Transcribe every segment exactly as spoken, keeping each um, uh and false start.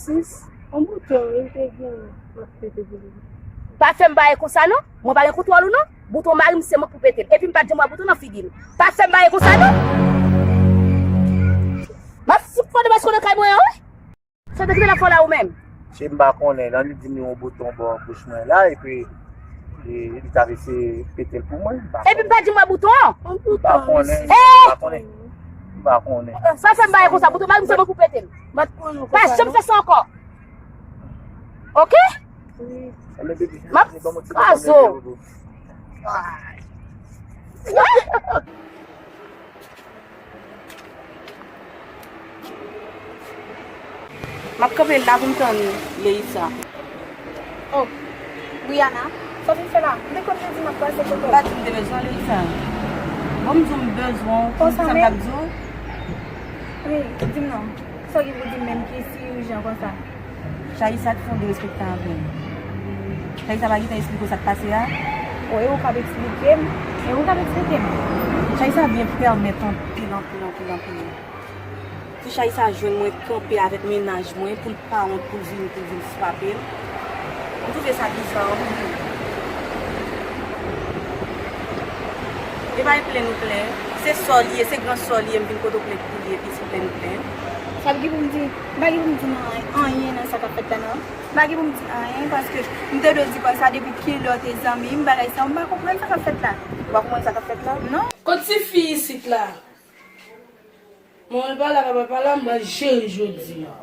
Sis, yon bouton, wi, m te gen, m ap pete pou li. Pa fè m bagay konsa non. Mwen pa gen kontwòl ou non. Bouton mari m se mwen k pou pete l. Epi m pa t janm wè bouton nan figi l. Pa fè m bagay konsa non. M ap fout fò de bas konnen kay mwen an, wi. Sa te kite l ap fè w la ou menm? Che m pa konnen, nan li di m yon bouton bò bouch mwen la, epi li, li t ap eseye pete l pou mwen. M pa Epi m konnen. pa di m wè bouton an. M pa konnen. Eh! M pa konnen. M pa konnen. Sa fè m bagay konsa, bouton mari m se mwen pou pete l. Pa janm fè sa ankò. Oke? M ap kraze w. M ap kanpe la pou m tann Leisa. Oh, Brianna, sa w vin fè la? M te konn te di m ap pase kote w. M pa di m te bezwen Leisa. Bon, m di w m bezwen w, konsa menm? Sa m t ap di w? Wi, di m non. Sa w gen pou di m menm ki si ijan konsa? Chaisa t fè yon derespektan avè m. Chaisa pa gentan esplike w sa k pase a? Wi, ou kab eksplike m. E ou kab eksplike m. Chaisa byen pèmèt anpil, anpil, anpil, anpil. Pou Chaisa jwenn mwen kanpe avèk mennaj mwen, pou l pa wont, pou l vini, pou l vin frape m. M twouve sa biza anpil. E pa e plenn ou plenn. Se sè w li ye, se gran sè w li ye, m vin kote w plenn pou li, epi se plenn ou plenn. Sa m gen pou m di, m pa gen pou m di non anyen, anyen nan sa k ap fèt la non. M pa gen pou m di anyen, paske m te dwe di konsa depi kilè w te zanmi m, bagay sa yo, m pa konprann sa k ap fèt la. Ou pa konprann sa k ap fèt la? Non. Kot tifi isit la? Manman l pa la, papa l pa la, m pral jere jodi a.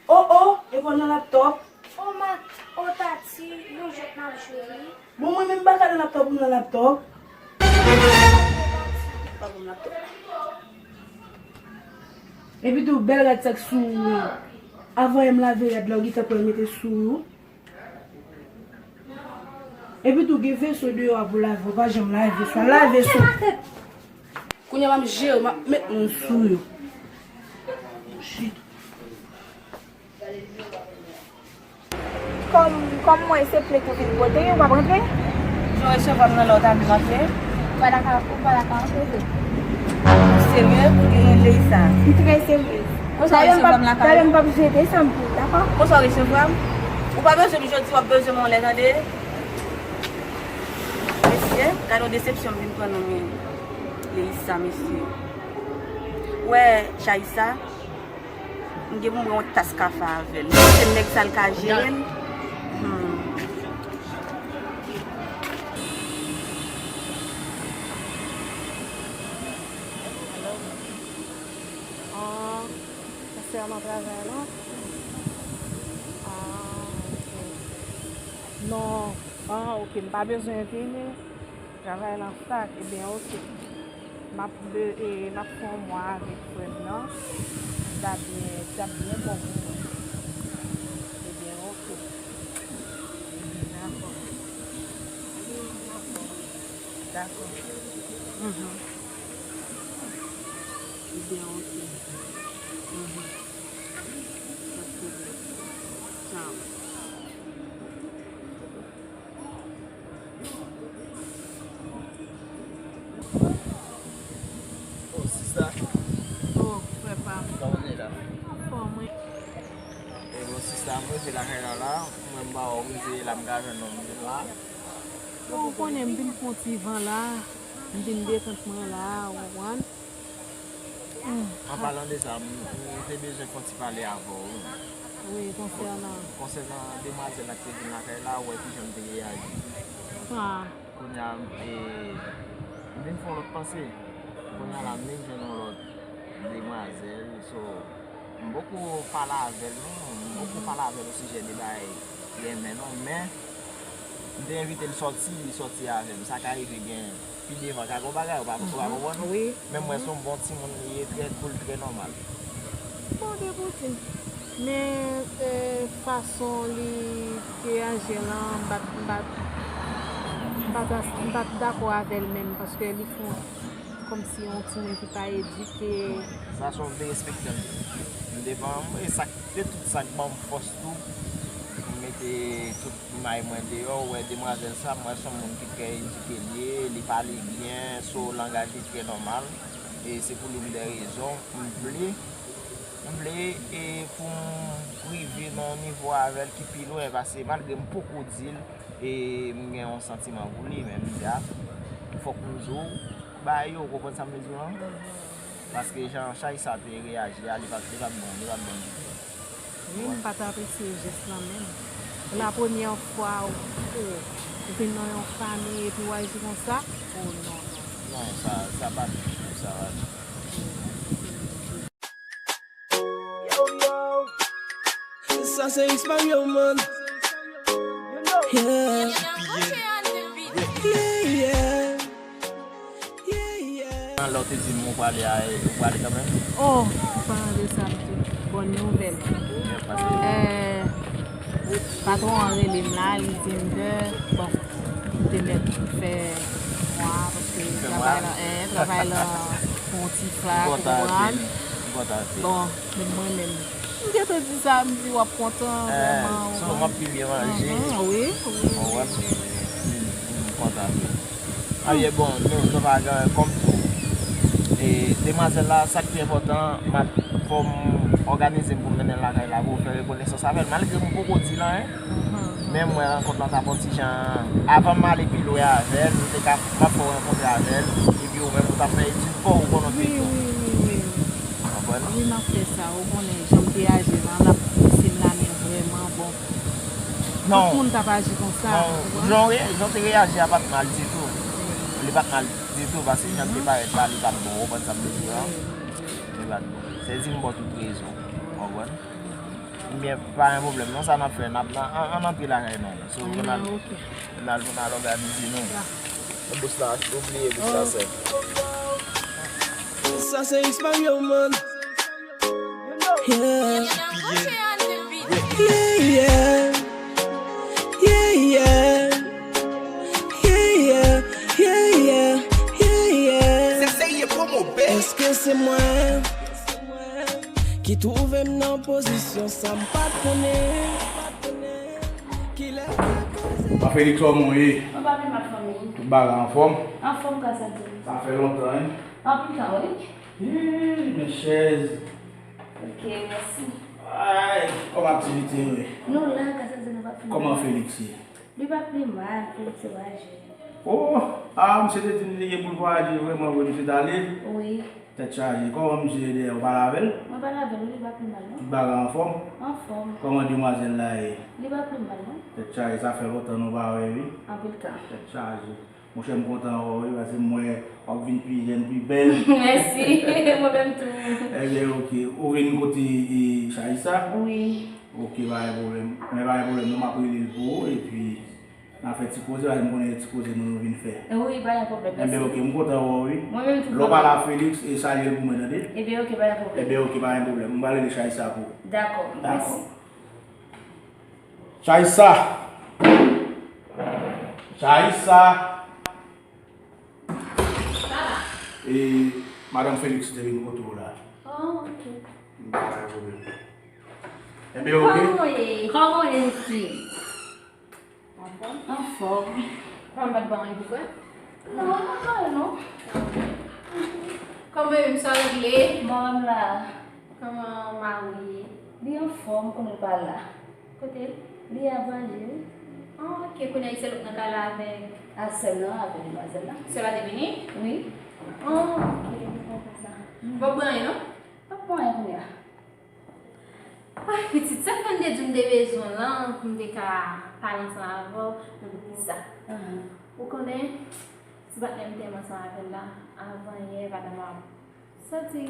Oh, oh, e pa nan laptop. Oh, ma, oh, Tati, yon jwèt n ap jwe, wi. Bon, mwen menm m pa ka nan laptop, ou nan laptop. Pa bon laptop. Epi tou, bèl rad sa k sou ou yo. Avan m lave rad la, ou gentan pral mete sou ou. Epi tou, gen veso deyò a pou lave, ou pa janm lave veso a. Lave veso. Kounye a m ap jere, m ap met moun sou yo. Shit. Kòm, kòm mwen se plent ou vin pote, ou p ap rantre? Jan w resevwa m nan la, ou ta vle m antre? Ou pa ta ka, ou pa ta ka antre vre. Ou serye pou gen lè sa? M trè serye. Konsa w resevwa m lakay ou? Dayè m p ap jete sa m pou ou, dakò? Konsa w resevwa m? Ou pa bezwen m jodi, w ap bezwen m yon lè, tande? Mesye, gade yon desepsyon m vin pran nan men Leisa, mesye. Ou wè Chaisa, m gen pou m bwè yon tas kafe avè l. Ou panse nèg sa l ka jere m? Hmm. Alo? Ah, pastè a nan travay la? Ah, ok. Non. Ah, ok, m pa bezwen vini. Travay lan fak, ebyen, ok. M ap be-, e, m ap fè yon mwa avèk frè m nan. Li ta byen, li ta byen bon pou mwen. Ebyen, ok. Dakò. Dakò. Mhm. Ebyen, ok. Mhm. Pa t pwoblèm. Tchaw. Oh, sista. Oh, frè pa m. Kòman w ye la? Anfòm, wi. E bon, sista, m rive lakay la la. Mwen, m pa wè w, m di la m ka jwenn ou, m vin la. Bon, ou konnen, m vin pran ti van la. M vin detant mwen la, ou konprann? Hmm. An palan de sa, m, m te bezwen fè yon ti pale avè w, wi. Wi, konsènan? Konsènan demwazèl la ki te vin lakay la, ou wè kijan m te reyaji. Ah. Kounye a, e, m vin fè yon lòt panse. Kounye a la, m vin jwenn yon lòt demwazèl, so, m poko pale avè l, non. M poko pale avè l osijè de bagay li renmen, non. Men, m te envite l sòti, li sòti avè m. Sa ka rive gen pi devan, ka gen yon bagay, ou pa, ou pa konprann? Wi. Men m wè se yon bon timoun li ye, trè cool, trè nòmal. Bon, de bouti. Men, e, fason li te aji lan, m pa t, m pa t, m pa t as-, m pa t dakò avè l menm, paske li fè yon, kòmsi yon timoun ki pa edike. Sa se yon derespektan li ye. M te ban m, e sa k, se tout sa k ban m fòs tou pou m mete tout may mwen deyò. Ou wè demwazèl sa, m wè se yon moun ki trè edike li ye, li pale byen, so langaj li trè nòmal. E se pou l'une des raisons, m vle M vle e pou m rive nan yon nivo avè l ki pi lwen, paske malgre m poko di l e m gen yon santiman pou li, men m di a, fòk m di w bagay yo, ou konprann sa m vle di w lan? Paske jan Chaïssa te reyaji a, li pa t, li pa t bon, li pa t bon ditou. Wi, m pa t apresye jès lan menm. La premyè fwa ou, ou vin nan yon fanmi epi w aji konsa? Oh non, non. Non, sa, sa pa ditou, sa pa ditou. Yo, yo. Sa se X Mario, man. Yeah. Yeah, yeah. Yeah, yeah. Lè w te di m ou prale a, ou prale kanmenm? Oh, an palan de sa, m di, bòn nouvèl. Byen pase. Eh, patwon an rele m la, li di m ke, bon, m te mèt fè mwa, paske travay la, eh, travay la, fè yon ti flak, ou konprann? Bon, men mwen menm, m gentan di sa, m di w ap kontan, vrèman, ou konprann? So, m ap pi byen manje. Mhm, wi, wi. Ou konprann? M, m kontan tou. Alye, bon, nou, nou pa gen kòb tou. E, demwazèl la, sa k pi enpòtan, m ap, fò m òganize m pou m mennen l lakay la pou fè rekonesans avè l. Malgre m poko di l anyen, men m wè rankont lan t ap yon ti jan, avan m ale pi lwen avè l, m te ka, m ap fè w rankontre avè l, epi ou menm ou t ap fè etid pa w, ou konnen w te tou. Wi, wi, wi, wi. Ou konprann? Wi, m ap fè sa, ou konnen jan m te aji lan, l ap pouse m la, men vrèman, bon. Non. Tout moun t ap aji konsa, ou konprann? Non, jan w re-, jan w te reyaji a pa t mal ditou. Li pa t mal ditou, paske jan l te parèt la, li pa t bon, ou konprann sa m vle di a? Li pa t bon. Sezi m ba w tout rezon, ou konprann? Ebyen, pa gen pwoblèm, non, sa n ap fè, n ap, an, an, ann antre lakay nou. So, n al, n al, n al òganize nou. Bous la, ou bliye bous la, sè. Sa se X Mario, man. Yeah. Yeah, yeah. Yeah, yeah. Yeah, yeah. Yeah, yeah. Yeah, yeah. Èske se mwen ki twouve m nan pozisyon sa m pa t konnen? Kilè sa koze? Mwen Felix, kòman w ye? Mwen pa pi mal, fanmi. Tout bagay anfòm? Anfòm, gras a Dye. Sa fè lontan, wi. Anpil tan, wi. Ih, men chèz. Ok, mèsi. Ay, kòman aktivite yo ye? Nou la, gras a Dye, nou pa pi mal. Kòman Felix ye? Li pa pi mal, Felix se vwayaje. Oh, ah, misye te di m li gen pou l vwayaje vrèman vre, misye t ale? Wi. Tèt chaje. Kòman misye ye dèyè, ou pale avè l? Mwen pale avè l, wi, li pa pi mal, non. Tout bagay anfòm? Anfòm. Kòman demwazèl la ye? Li pa pi mal, non. Tèt chaje, sa fè lontan nou pa wè, wi. Anpil tan. Tèt chaje. Monchè, m kontan wè w, wi, paske m wè w ap vin pi jèn, pi bèl. Mèsi, mwen menm tou. Ebyen, oke. Ou vin kote, e, Chaïssa? Wi. Oke, pa gen pwoblèm. Men pa gen pwoblèm, non, m ap rele l pou ou, epi n a fè ti koze, paske m konnen se ti koze nou, nou vin fè. Wi, pa gen pwoblèm, mèsi. Ebyen, oke, m kontan wè w, wi. Mwen menm tou. Lè w pale a Felix, e salye l pou mwen, tande? Ebyen, oke, pa gen pwoblèm. Ebyen, oke, pa gen pwoblèm. M pral rele Chaïssa pou ou. Dakò, mèsi. Chaïssa. Chaïssa. Papa. E madanm Felix te vin kote w la. Oh, ok. Pa gen pwoblèm. Ebyen, ok. Kòman w ye? Kòman w ye, mesye? Anfòm? Anfòm. Papa m pa t ba w anyen pou bwè? Non, m pa t ba l, non. Kòman w ye, sa regle? Bon, m la. Kòman mari w ye? Li anfòm, konnen l pa la. Kote l? Li a vwayaje, wi. Ah, ok, kounye a li sèl ou k nan kay la avèk... A, sè m nan avèk demwazèl la. Sè w la te vini? Wi. Ah, ok, m konprann sa. W ap bwè anyen, non? M p ap bwè anyen kounye a. Ay, pitit, sa k fè m te di w m te bezwen w lan, pou m te ka pale ansanm avè w, men poukisa? Ou konnen, ti patnè m te ansanm avè l la, avan yè, pandan m ap soti,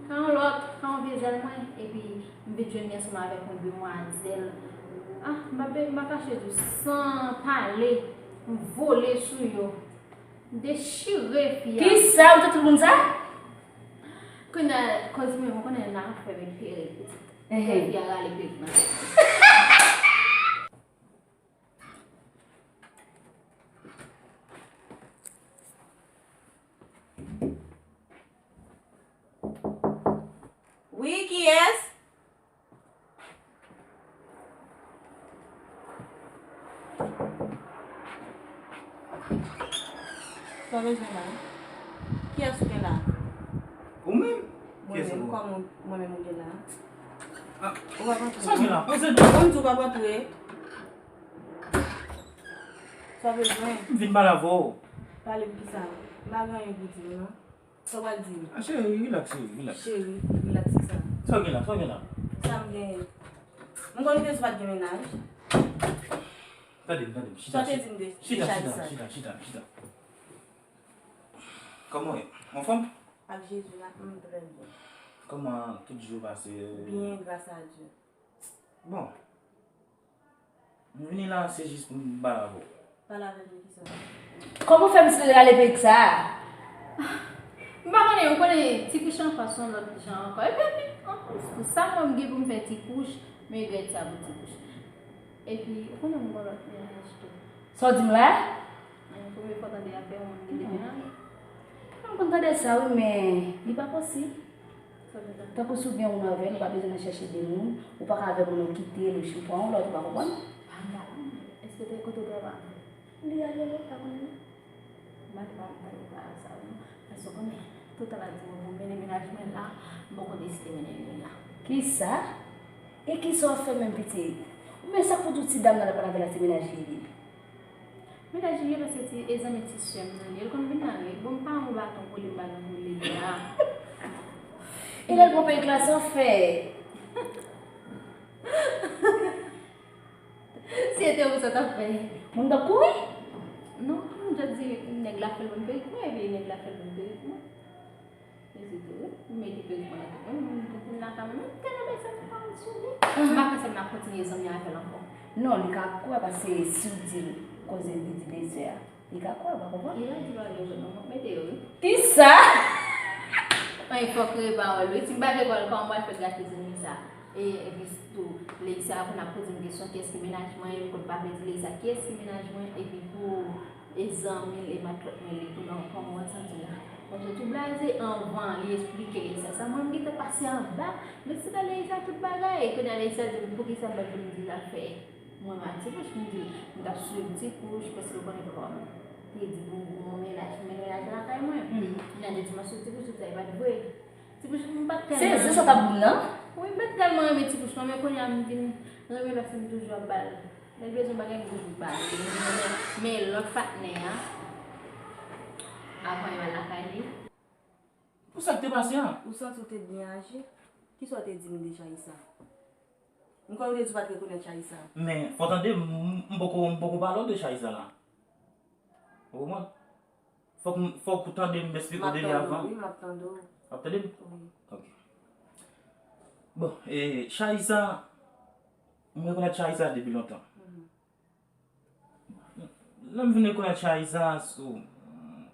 ka yon lòt, ka yon vye zèl mwen, epi m vin jwenn li ansanm avèk yon demwazèl. Ah, m pa, m pa kache di w, san pale, m vole sou yo. M dechire fi a. Kisa? Ou te tout moun sa? Kounye a, koz mwen, mwen konnen nan afè vin pere pitit. Ehe. Fi a rale perik nan tèt. Wi, kiyès? Sa w bezwen la? Kiyès ou gen la? Ou menm? Mwen menm, kòman mwen menm ou gen la? Ou p ap antre? Sa gen la? Poze non. Mwen di w p ap antre. Sa w bezwen? M vin pale avè w. Pale m kisa? M pa gen anyen pou di w non. Sa w pral di m? Ah, cheri, rilaks, cheri, rilaks. Cheri, rilaks kisa? Sa w gen la? Sa w gen la? Sa m gen? M konn ou te di w pa t gen mennaj. Tande m, tande m. Chita, chita, chita, chita, chita. Kòman w ye? Anfòm? Ak Jezi la, m trè byen. Kòman tout jou pase? Byen, gras a Dye. Bon. M vini la, se jis pou m pale avè w. Pale avè m de kisa? Kòman w fè m sere rale perik sa a? M pa konnen, ou konnen ti kouch an fas yon lòt jan ankò. Epi, epi, anplis, pou sa mwen m gen pou m fè ti kouch, men regrèt sa pou ti kouch. Epi, ou konnen m gen lòt mennaj tou. Sa w di m la? Premye fwa tande afè yon moun ki te mennaj. M konn tande sa wi, men li pa posib. Tankou si w gen youn avè l, ou pa bezwen nan chèche de moun, ou pa ka avè moun ou kite l, ou pran yon lòt, ou pa konprann? Èske te kote w travay? Li ale wi, pa konnen non. M pa te pa tande pawòl sa wi non. Paske w konnen, toutan l ap di mwen pou m mennen mennaj mwen la, m poko deside mennen l la. Kisa? E kisa w ap fè menm pitit? Oubyen sa k fè w di w ti dam nan l ap pale avè l la se mennaj li ye? Mennaj li ye paske ti, e zanmi ti sè m nan li ye. L konn vin la wi. Bon, m pa yon baton kole, m pa nan kole li la. E lè l pran perik la, sa w fè? Si se te ou, sa w t ap fè? Moun t ap kouri? Non, m just di nèg la fè l ban m perik mwen, epi nèg la fè l ban m perik mwen. E se tou wi. M mete perik mwen nan tèt mwen, m vin lakay mwen, m tèlman bèl sa m pa wè sou li. M pa panse m ap kontinye zanmi avè l ankò. Non, li ka kwè paske si w di l koze li di de sè a, li ka kwè, ou pa konprann? Li pa di bagay yo non, m ap mete yo wi. Kisa? Anyen fòk rele pawòl wi. Si m pa rele pawòl, kòman m pral fè gache zanmi sa? E, epi tou, lady sa konn ap poze m kesyon, kiyès ki mennaj mwen? E m konn pa vle di lady sa kiyès ki mennaj mwen, epi pou e zanmi l, e matlòt mwen, li tou nan kòman w santi w? Bon, se tou blaze anvan li esplike lady sa sa. Mwen, m gentan pase anba, m esplike lady sa tout bagay. E kounye a lady sa di m, poukisa m pa t vin di l afè mwen ak ti kouch? M di l, m t ap swiv ti kouch, paske w konnen papa m te di pou m gen yon mennaj, m mennen mennaj lakay mwen. Kounye a li di m ap swiv ti kouch, tout sa, e pa t vre. Ti kouch, m pa t tèlman. Se zen sa w t ap di m nan? Wi, m pa t tèlman renmen ti kouch non, men kounye a m vin renmen l paske m toujou ap ba l. Lè l bezwen bagay, m toujou ba li. Men lòt patnè a, avan yo al lakay li. Pou sa k te pase a? Ou santi w te byen aji? Kisa w te di m de Chaisa? M kwè w te di w pa t rekonèt Chaisa. Men, fò w tande, m, m poko, m poko pale w de Chaisa la. Ou konprann? Fòk, fòk ou tande m, m esplike w de li avan. M ap tande w, wi, m ap tande w. W ap tande m? Wi. Ok. Bon, e, Chaisa, m rekonèt Chaisa depi lontan. Lè m vin rekonèt Chaisa, sou,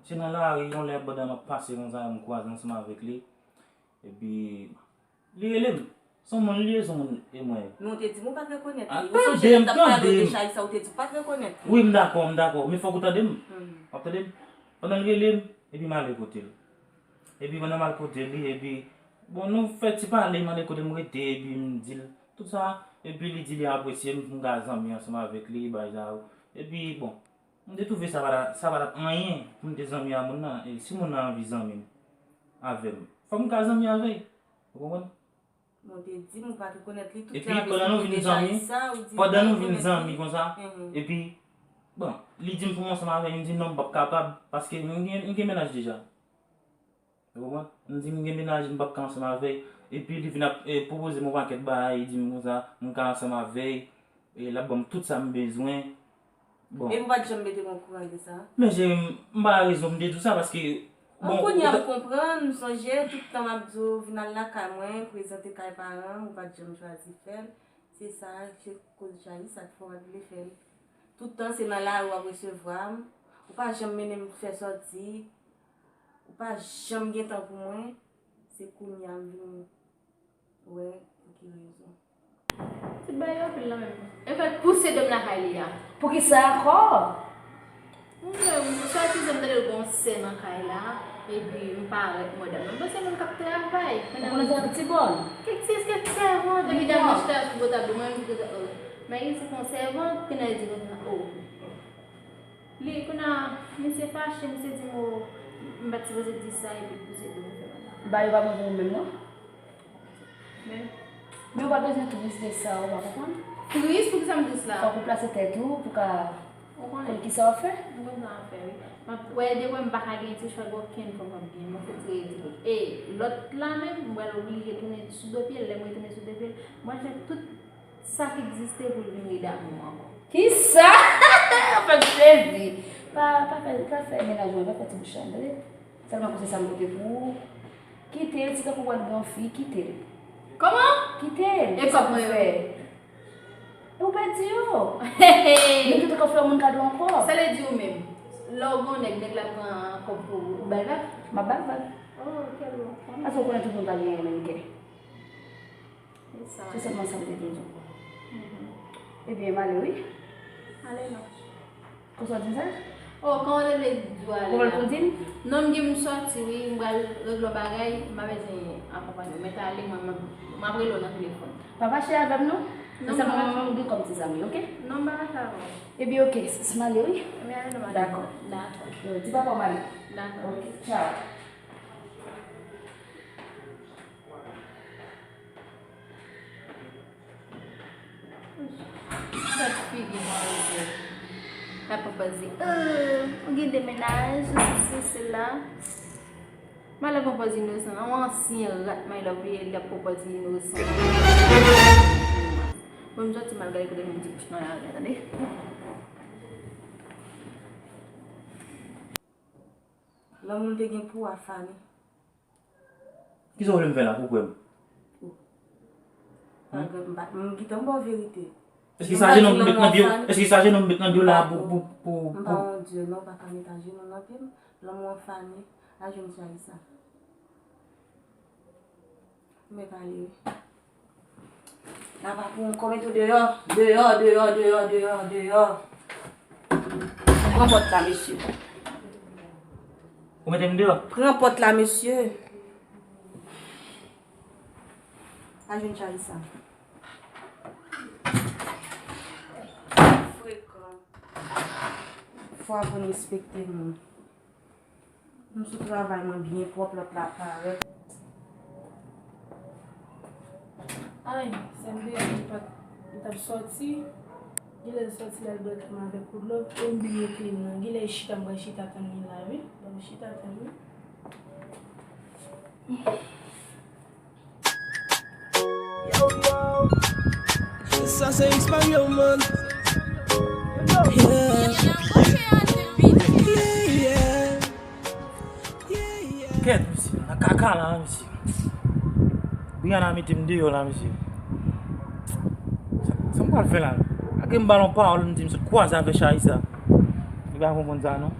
se nan lari, yon lè, pandan m ap pase konsa, m kwaze ansanm avèk li. Epi, li rele m. Se yon moun li ye, se yon moun e mwen. Men w te di m ou pa t rekonèt li. Ou sonje lè m t ap pale w de Chaisa, ou te di w pa t rekonèt li. Wi, m dakò, m dakò. Men fòk ou tande m. W ap tande m? Pandan l rele m, epi m ale kote l. Epi pandan m al kote li, epi, bon, nou fè ti pale, m ale kote m rete, epi m di l tout sa. Epi li di li apresye m pou m ka zanmi ansanm avèk li, bagay sa yo. Epi, bon, m te twouve sa pa t, sa pa t ap anyen pou m te zanmi a moun nan. E si moun nan anvi zanmi avè m, fòk m ka zanmi avè l. Ou konprann? Bon, w te di m ou pa t rekonèt li, tout lè w ap esplike de Chaisa, ou di w pa rekonèt li. Epi, pandan nou vin zanmi, pandan nou vin zanmi konsa, epi, bon, li di m pou m ansanm avè l, m di non, m p ap kapab, paske m gen, m gen mennaj deja. Ou konprann? M di m gen mennaj, m p ap ka ansanm avè l. Epi li vin ap, e, pwopoze m yon pakèt bagay, li di m konsa, m ka ansanm avè l, e l ap ban m tout sa m bezwen. Bon. Epi ou pa t janm mete m okouran de sa? Men cheri, m, m pa rezon m te di w sa, paske, bon, kounye a m konprann, m sonje, tout tan m ap di w vin al lakay mwen, prezante kay paran m, ou pa t janm chwazi fè l. Se sa, se koz Chaisa k fè w pa t vle fè l. Tout tan se nan lari w ap resevwa m, ou pa janm mennen m fè sòti. Ou pa janm gen tan pou mwen, se kounye a m vin wè pou ki rezon. Ti bagay yo anpil lan menm. E fèk pouse do m lakay li a. Poukisa ankò? Mwen menm, sòti zen m tande l gon sè nan kay la, epi m parèt mwen dam nan. M panse moun k ap travay. Ou konnen se yon ti bòn? Kèk ti, kèk sèvant, epi dam nan chita sou bò tab la, mwen menm ki te, oh. Men li se yon sèvant, kounye a li di konsa, oh. Li, kounye a, misye fache, misye di m, o, m pa t sipoze di sa, epi l pouse do m fè bagay. Yo pa bon pou ou menm, non? Men, men ou pa bezwen tris de sa, ou pa konprann? Tris? Poukisa m tris la? Fòk ou plase tèt ou pou ka konn kisa w ap fè. Ou konn sa w ap fè, wi. M ap, wè, de wè m pa ka gen ti chwa, gen okenn fanm k ap gen, mwen fè ti rete. E lòt la menm, m pral oblije tounen sou do pye l, lè m retounen sou do pye l, m pral fè tout sa k egziste pou l vin ridamou ankò. Kisa? Ou fè m sezi. Pa, pa fè, pa fè mennaj mwen, pa fè ti bouch la, tande? Sèlman konsa sa m pote pou ou. Kite l, si tankou w al gen yon fi, kite l. Kòman? Kite l. E kòb mwen yo? Kisa pou fè? E ou pèdi yo. Men ki te ka fè yon moun kado ankò. Sa vle di ou menm, lè w gen yon nèg, nèg la pran kòb pou ou, ou ba l vag? M ap ba l vag. Oh, kèl bon. Paske ou konnen tout moun pa gen menm kè. Se sèlman sa m te vle di w. Ebyen, m ale wi. Ale non. Konsa w di m sa? Oh, kòman w te vle di w ale la? Kòman w di m? Non, m di m sòti wi, m pral regle yon bagay, m pa bezwen akonpanye w. Mèt ale, mwen, m ap rele w nan telefòn. Pa fache avè m non. Non, m pa fache. Se sèlman mwen menm ou gen kòm ti zanmi, oke? Non, m pa fache avè w. Ebyen, oke, sis, m ale wi. Ebyen, ale non, m ale. Dakò. Dakò. Yo, di papa w m ale. Dakò. Oke, tchao. Gad figi mwen, Jose. L ap pran pòz li, oh, ou gen de mennaj, sesi, sela. Malè pran pòz inosan, yon ansyen rat, my love, li ye, li ap pran pòz inosan. Bon, m sòti m al gade kote moun ti kouch nan lari a, tande. Lanmou m te gen pou w a fane. Kisa w vle m fè la pou kwè m? Malgre m pa, m gentan ba w verite. Èske sa jenon m met nan pye w? Èske sa jenon m met nan pye w la pou, pou, pou, pou? M pa yon dye non, m pa ka met ajenou nan pye m. Lanmou an fane, al jwenn Charissa. M mèt ale wi. N ap aprann kòmèt ou deyò, deyò, deyò, deyò, deyò, deyò. Pran pòt la, mesye. Ou mete m deyò? Pran pòt la, mesye. Al jwenn Charissa. Frekan. Fò aprann respekte moun. M sou travay mwen byen pwòp, lòt la parèt. Ay, sè m deyò, li pa t, li t ap sòti. Genlè l sòti l al bwè krèm avèk Woodlove, e m bliye kle m nan. Genlè l chita, m pral chita tann li la, wi. Ban m chita tann li. Yo, yo. Sa se X Mario, man. Yeah. Yeah, yeah. Yeah, yeah. Kèt, mesye, nan kaka la, mesye. Brianna mete m deyò la, mesye. Sa, sa m pral fè la? Ake m ba l yon pawòl, m di m sot kwaze avè Charissa. Li pa konprann sa, non.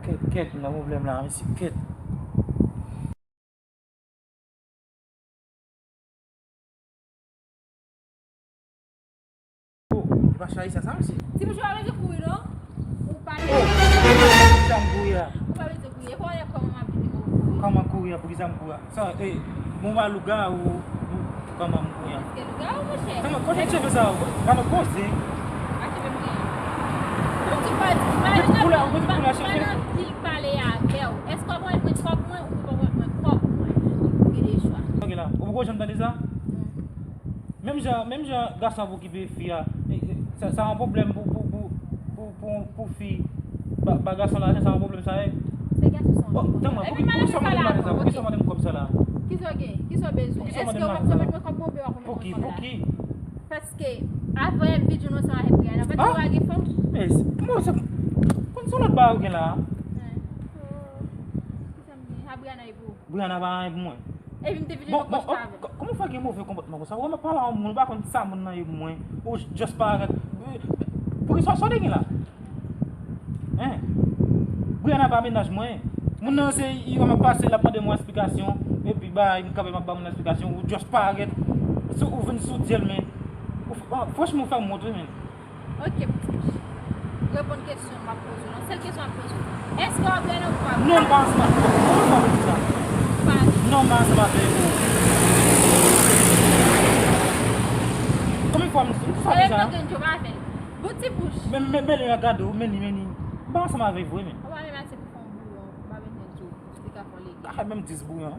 Kèt, kèt, m nan pwoblèm la, mesye, kèt. Oh, e pa Charissa sa, mesye? Ti bouch ou pa bezwen kouri, non? Ou pa bezwen kouri. Jan m kouri a. Ou pa bezwen kouri. E pa wè kòman m ap vini pou ou kouri. Kòman kouri a? Poukisa m kouri a? Sa, e, bon, m pa lougawou, ou, ou, kòman m kouri a? Èske lougawou, monchè? Kòman, kote cheve sa yo? Gade poze. Pa cheve m genyen. Ou di pa, ou pa, ou di pa, ou di pa, ou di pa, ou di pa nan vil pale avè w. Èske w ap pran mwen kòb mwen ou w ap pran mwen kòb mwen? Ou gen de chwa. Ok la. Ou poko janm tande sa? Menm jan, menm jan gason ap okipe fi a, e, e, sa, sa yon pwoblèm pou, pou, pou, pou, pou, pou fi ba, ba gason lajan, sa yon pwoblèm sa ye. Se gason sa. Oh, tanpri, poukisa w mande m lajan sa? Poukisa w mande m kòb sa la? Kisa w gen? Kisa w bezwen? Èske w ap pran mwen kòb mwen oubyen w ap pran mwen kòb la? Pou ki? Pou ki? Paske, avè videyo nou ansanm avèk Brianna, pa di w pa gen fanm? Men, se, bon, se, konn se yon lòt bagay ou gen la a? Kisa m gen? A Brianna e pou ou? Brianna pa anyen pou mwen. Epi m te videyo nou poste avè l. Bon, bon, kòman w fè gen move konpòtman konsa? Ou renmen pale a yon moun, ou pa konn sa moun nan ye pou mwen. Ou just parèt. Poukisa w sòt gen la? Hein? Brianna pa mennaj mwen. Moun nan se, li kòman pase, l ap mande mwen esplikasyon, epi bay, m kanpe, m ap ba moun nan esplikasyon, ou just parèt, sou, ou vin sou dyèl, men, ou, franchman, ou fè m wont, wi, men. Ok, pitit. Reponn kesyon m ap poze w lan. Sèl kesyon m ap poze w. Èske w ap rele ou pa? Non, m pa ansanm avè w. Kòman w fè di sa? Pa di. Non, m pa ansanm avè w. Konbyen fwa m di w sa deja? Bon ti bouch. Men, men, men li gade w, men li, men li. M pa ansanm avè w vre, men. Ou pa menm ase pou fè yon bouyon, ou pa bezwen di w. Ou te ka fè yon legim. Ka fè menm dis bouyon.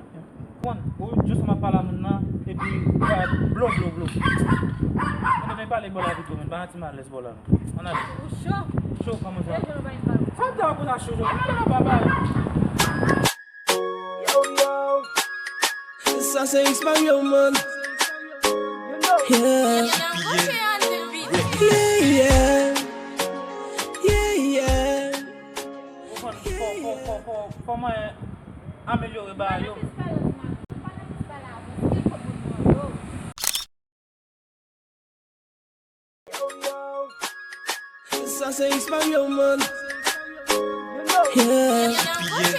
Konn, ou jis w ap pale a moun nan, epi ou ka blo, blo, blo. Mwen te vin pale bò la pito, men pa yon ti malèz bò la non. Ann ale. Ou cho? Cho kòman sa? Sa w te wè pou sa cho, cho. Ann ale la, papa. Yo, yo. Sa se X Mario, man. Yeah. Yeah, yeah. Yeah, yeah. Ou konn, fò, fò, fò, fò, fò mwen amelyore bagay yo. Sa se X Mario, man. Yeah.